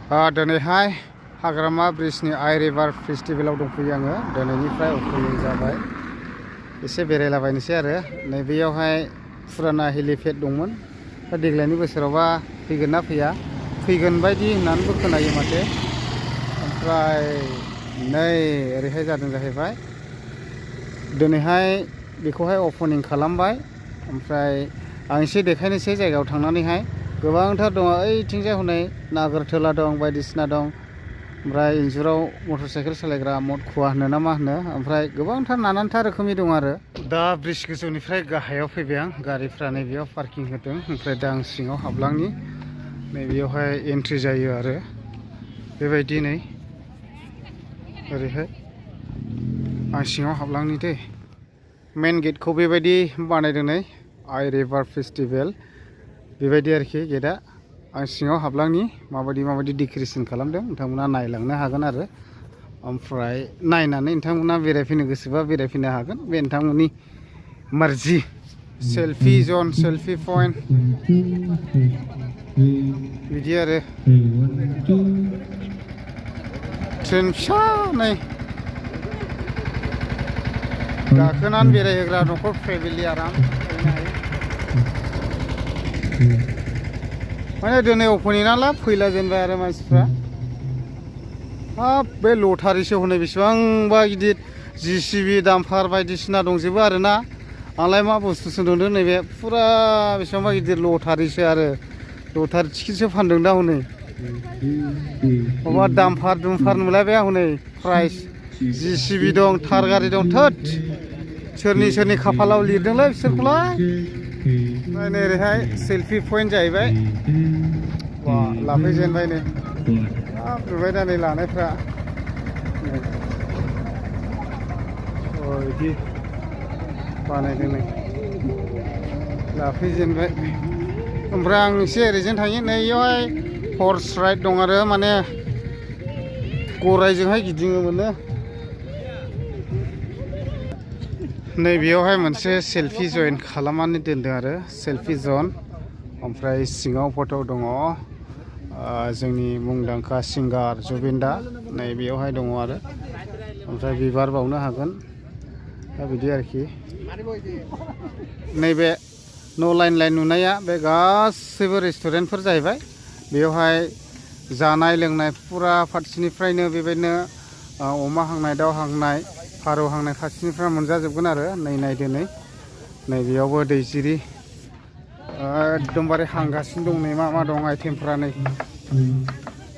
दिनैहाय हाग्रामा ब्रिजनि आइ रिभार फेस्टिभेलाव दंफैयो आङो दिनैनिफ्राय अपेनिं जाबाय एसे बेरायलाबायनोसै आरो नैबेयावहाय फुराना हेलिपेड दंमोन देग्लायनि बोसोरावबा फैगोन ना फैया फैगोन बायदि होननानैबो खोनायो माथो ओमफ्राय नै ओरैहाय जादों जाहैबाय दिनैहाय बेखौहाय अपेनिं खालामबाय ओमफ्राय आं एसे देखायनोसै जायगायाव थांनानैहाय गोबांथार दङ ओइथिंजाय हनै नागोरटोला दं बायदिसिना दं ओमफ्राय इन्जुराव मटर साइकेल सालायग्रा मद खुवा होनो ना मा होनो ओमफ्राय गोबांथार नानानथा रोखोमनि दं आरो दा ब्रिज गोजौनिफ्राय गाहायाव फैबाय आं गारिफ्रा नैबेयाव पार्किं होदों ओमफ्राय दा आं सिङाव हाबलांनि नैबेयावहाय एन्ट्रि जायो आरो बेबायदि नै ओरैहाय आं सिङाव हाबलांनि दै मेन गेटखौ बेबायदि बानायदों नै आइ रिभार फेस्टिभेल बेबायदि आरोखि गेटआ आं सिङाव हाबलांनि माबायदि डेक'रेसन खालामदों नोंथांमोना नायलांनो हागोन आरो ओमफ्राय नायनानै नोंथांमोना बेरायफैनो गोसोबा बेरायफैनो हागोन बे नोंथांमोननि मर्जि सेल्फि जन सेल्फि पइन्ट बिदि आरो ट्रेन फिसा नै गाखोनानै बेरायहोग्रा न'खर फेमिलि आराम माने दिनै अपेनिं नालाय फैला जेनबाय आरो मानसिफ्रा हाब बे लटारिसो हनै बेसेबांबा गिदिर जिसिबि दाम्पार बायदिसिना दंजोबो आरोना आंलाय मा बुस्थुसो नुदों नैबे फुरा बेसेबांबा गिदिर लटारिसो आरो लटारि टिकेटसो फानदों दा हनै माबा दाम्पार नुलायबाय आं हनै प्राइस जिसिबि दं थार गारि दं थोद सोरनि खाफालाव लिरदोंलै बिसोरखौलाय नै ओरैहाय सेल्फि पइन्ट जाहैबाय वा लाफैजेनबाय नै हाब नुबाय दा नै लानायफ्रा बिदि बानायदों नै लाफैजेनबाय ओमफ्राय आं एसे ओरैजों थाङो नैयावहाय हर्स राइड दं आरो माने गरायजोंहाय गिदिङो मोनो नैबेयावहाय मोनसे सेल्फि जइन खालामनानै दोनदों आरो सेल्फि जन ओमफ्राय सिङाव फट' दङ जोंनि मुंदांखा सिंगार जुबिन दा नैबेयावहाय दङ आरो ओमफ्राय बिबार बावनो हागोन दा बिदि आरोखि नैबे न' लाइन नुनाया बे गासैबो रेस्टुरेन्टफोर जाहैबाय बेयावहाय जानाय लोंनाय फुरा फारसेनिफ्रायनो बेबायदिनो अमा हांनाय दाउ हांनाय फारौ हांनाय फारसेनिफ्राय मोनजाजोबगोन आरो नै नायदो नै बेयावबो दैजिरि एकदमबारे हांगासिनो दं नै मा दं आइटेमफ्रा नै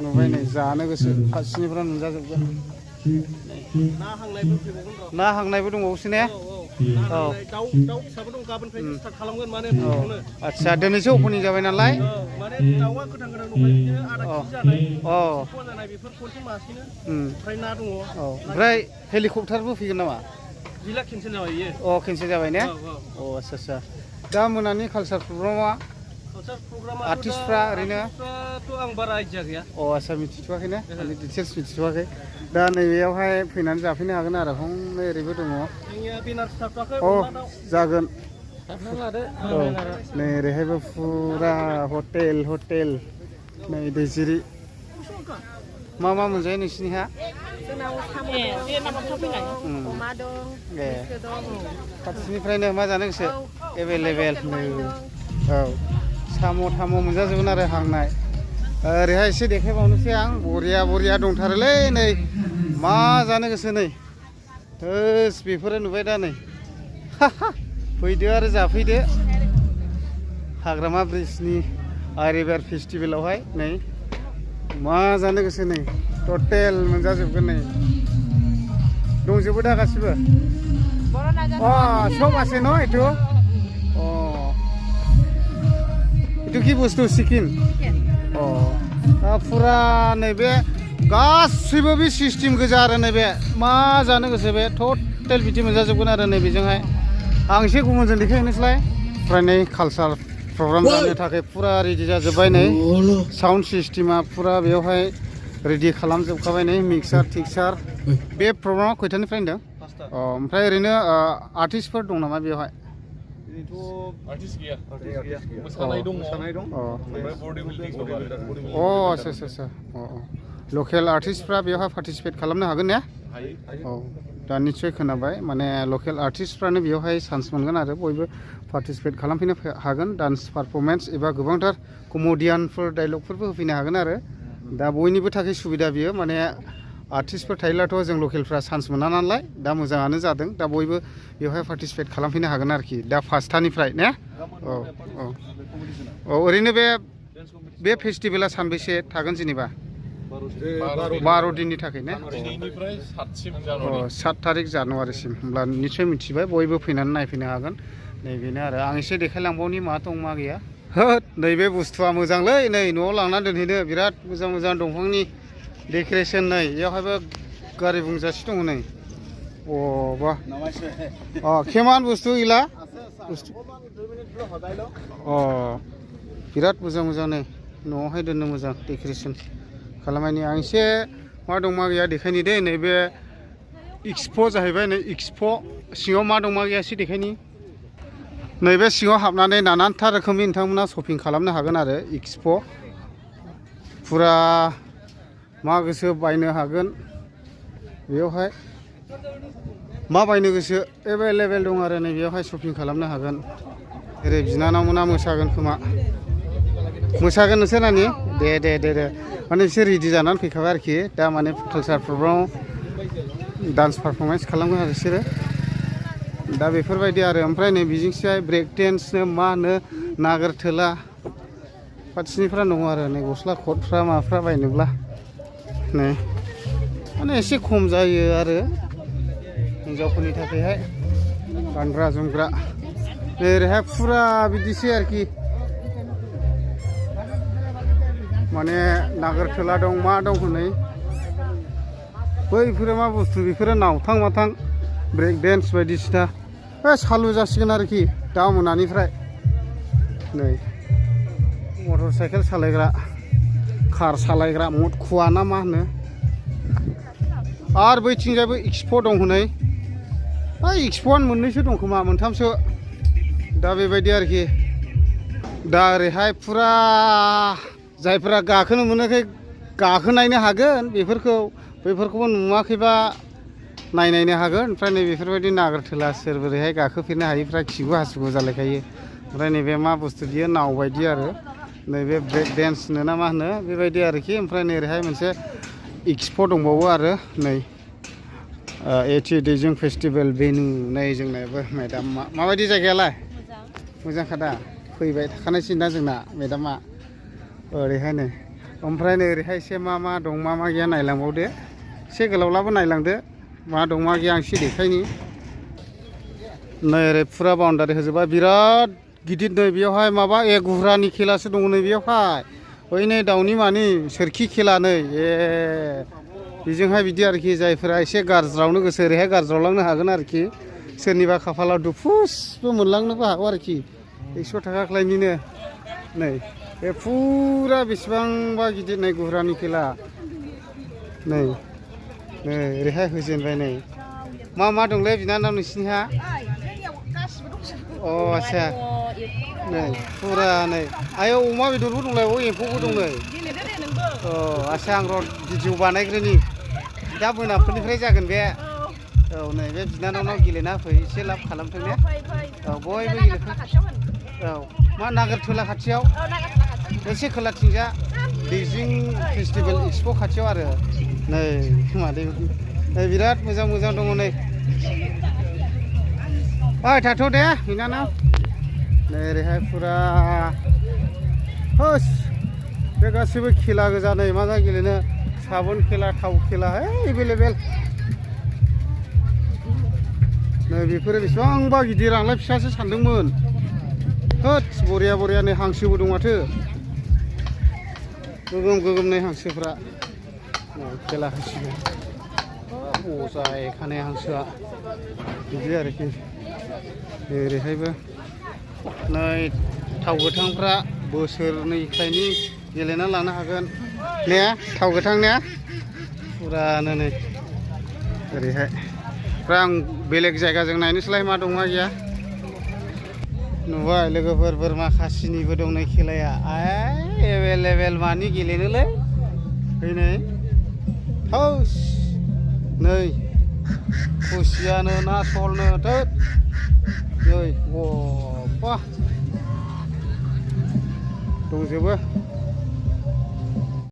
नुबाय नै जानो गोसो फारसेनिफ्राय मोनजाजोबगोन ना हांनायबो दंबावोसो ने औ आदसा दिनैसो अपेनिं जाबाय नालाय ओमफ्राय हेलिकप्टारबो फैगोन नामा केनसेल जाबाय ने आदसा दा मोनानि कालचार प्रग्रामा आर्टिस्टफ्रा ओरैनो आं बारा आइडिया गैया आदसा मिथिथ'वाखै ने डिटेल्स मिथिथ'वाखै दा नैबेयावहाय फैनानै जाफैनो हागोन आरो हनै ओरैबो दङ जागोन नै ओरैहायबो फुरा हटेल नै दैजिरि मा मोनजायो नोंसिनिहा फारसेनिफ्रायनो मा जानो गोसो एभेलेबेल औ साम' थाम' मोनजाजोबगोन आरो हांनाय ओरैहाय एसे देखायबावनोसै आं बरिया दंथारोलै नै मा जानो गोसो नै बेफोरो नुबाय दा नै फैदो आरो जाफैदो हाग्रामा ब्रिजनि आइ रिभार फेस्टिभेलावहाय नै मा जानो गोसो नै टटेल मोनजाजोबगोन नै दंजोबो दा गासिबो सब আছে ন এইটো এইটো কি বস্তু চিকেন फुरा नैबे गासैबो बे सिस्टेम गोजा आरो नैबे मा जानो गोसो बे टटेल बिदि मोनजाजोबगोन आरो नैबेजोंहाय आं एसे गुबुनजों देखायहैनोसैलाय ओमफ्राय नै कालचार प्रग्राम जानो थाखाय फुरा रेडि जाजोब्बाय नै साउन्ड सिस्टेमा फुरा बेयावहाय रेडि खालामजोबखाबाय नै मिक्सार टिक्सार बे प्रग्रामा खयथानिफ्राय होनदों ओमफ्राय ओरैनो आर्टिस्टफोर दं नामा बेयावहाय आर्टिस्ट गैया मोसानाय दङ ओमफ्राय बडि बिल्डिं अ आच्छा लकेल आर्टिस्टफ्रा बेवहाय पार्टिसिपेट खालामनो हागोन ने औ दा निश्चय खोनाबाय माने लकेल आर्टिस्टफ्रानो बेवहाय चान्स मोनगोन आरो बयबो पार्टिसिपेट खालामफैनो हागोन डान्स पारफरमेन्स एबा गोबांथार कमेडियानफोर डायलगफोरबो होफैनो हागोन आरो दा बयनिबो थाखाय सुबिदा बियो माने आर्टिस्टफोर थायोब्लाथ' जों लकेलफ्रा चान्स मोना नालाय दा मोजाङानो जादों दा बयबो बेवहाय पार्टिसिपेट खालामफैनो हागोन आरोखि दा फार्स्टनिफ्राय ने औ ओरैनो बे फेस्टिभेला सानबेसे थागोन जेनेबा 12 दिननि थाखाय ने 7 थारिख जानुवारिसिम होमब्ला निश्चय मिथिबाय बयबो फैनानै नायफैनो हागोन नैबेनो आरो आं एसे देखायलांबावनि मा दं मा गैया होद नैबे बुस्थुआ मोजांलै नै न'आव लांनानै दोनहैनो बिराद मोजां दंफांनि डेक'रेसन नै बेयावहायबो गारि बुंजासे दङ नै अ बा केमान बुस्थु इला अ बिराद मोजां नै न'आवहाय दोननो मोजां डेक'रेसन खालामनायनि आं एसे मा दं मा गैया देखायनि दे नैबे एक्सप' जाहैबाय नै एक्सप' सिङाव मा दं मा गैया एसे देखायनि नैबे सिङाव हाबनानै नानानथा रोखोमनि नोंथांमोना शपिं खालामनो हागोन आरो एक्सप' फुरा मा गोसो बायनो हागोन बेयावहाय मा बायनो गोसो एभेलेबेल दं आरो नै बेयावहाय शपिं खालामनो हागोन ओरै बिनानावमोना मोसागोन खोमा मोसागोन नोंसोर नानि दे माने बिसोर रेडि जानानै फैखाबाय आरोखि दा माने कालचार प्रग्रामाव डान्स पारफरमेन्स खालामगोन आरो बिसोरो दा बेफोरबायदि आरो ओमफ्राय नै बिजोंहाय ब्रेक डेन्सनो मा होनो नागोरथोला फारसेनिफ्रा दङ आरो नै गस्ला कटफ्रा माफ्रा बायनोब्ला नै माने एसे खम जायो आरो हिन्जावफोरनि थाखायहाय गानग्रा जोमग्रा ओरैहाय फुरा बिदिसै आरोखि माने नागोरथोला दं मा दं हनै बैफोरो मा बुस्थु बेफोरो नावथां माथां ब्रेक डेन्स बायदिसिना सालु जासिगोन आरोखि दा मोनानिफ्राय नै मटर साइकेल सालायग्रा कार सालायग्रा मद खुवा ना मा होनो आरो बैथिंजायबो एक्सप' दं हनै एक्सप'आनो मोननैसो दं खोमा मोनथामसो दा बेबायदि आरोखि दा ओरैहाय फुरा जायफोरा गाखोनो मोनाखै गाखोनायनो हागोन बेफोरखौबो नुवाखैबा नायनायनो हागोन ओमफ्राय नै बेफोरबायदि नागोरथोला सोर बोरैहाय गाखोफेरनो हायिफ्रा खिगु हासुगु जालायखायो ओमफ्राय नैबे मा बुस्थु बियो नाव बायदि आरो नैबे ब्रेक डेन्स नो ना मा होनो बेबायदि आरोखि ओमफ्राय नै ओरैहाय मोनसे एक्सप' दंबावो आरो नै 80 दैजिं फेस्टिभेल भेनु नै जोंनाबो मेदाम माबायदि जायगायालाय मोजांखा दा फैबाय थाखानायसै ना जोंना मेदामा ओरैहाय नै ओमफ्राय नै ओरैहाय एसे मा दं मा गैया नायलांबावदो एसे गोलावब्लाबो नायलांदो मा दं मा गैया आं एसे देखायनि नै ओरै फुरा बाउन्डारि होजोबा बिराद गिदिर नै बेयावहाय माबा गुरानि खेलासो दङ नै बेयावहाय बै नै दाउनि मानि सोरखि खेला नै बेजोंहाय बिदि आरोखि जायफोरा एसे गारज्रावनो गोसो ओरैहाय गारज्रावलांनो हागोन आरोखि सोरनिबा खाफालाव दुफुसबो मोनलांनोबो हागौ आरोखि 100 थाखा क्लाइनिनो नै बे फुरा बेसेबांबा गिदिर नै गुरानि खेला नै ओरैहाय होजेनबाय नै मा दंलै बिनानाव नोंसिनिहा अ आच्छा नै फुरा नै आयौ अमा बेदरबो दंलाय एम्फौबो दं नै अ आच्छा आं र' भिडिअ बानायग्रोनि दा मोनाफोरनिफ्राय जागोन बे औ नै बे बिनानावनाव गेलेना फै एसे लाब खालामथों ने औ बयबो गेलेथों औ मा नागोरथोला खाथियाव एसे खोलाथिंजा दैजिं फेस्टिभेल एक्सप' खाथियाव आरो नै मादै नै बिराद मोजां दङ नै ओइ थाथ' दे बिनानाव नै ओरैहाय फुरा होस बे गासैबो खेला गोजा नै मा गेलेनो साबोन खेला थाव खेला एभेलेबेल नै बेफोरो बेसेबांबा गिदिर आंलाय फिसासो सानदोंमोन होद बरिया नै हांसोबो दं माथो गोगोम नै हांसोफ्रा खेला होसिगोन अजायखानाय हांसोआ बिदि आरोखि ओरैहायबो नै थाव गोथांफ्रा बोसोरनैखायनि गेलेना लानो हागोन ने थाव गोथां ने फुरानो नै ओरैहाय ओमफ्राय आं बेलेग जायगाजों नायनोसैलाय मा दं मा गैया नुबाय लोगोफोर बोरमा खासिनिबो दं नै खेलाया एभेलेबेल मानि गेलेनोलै फैनै थौस नै खुसियानो ना सलनो थोद नै बा दंजोबो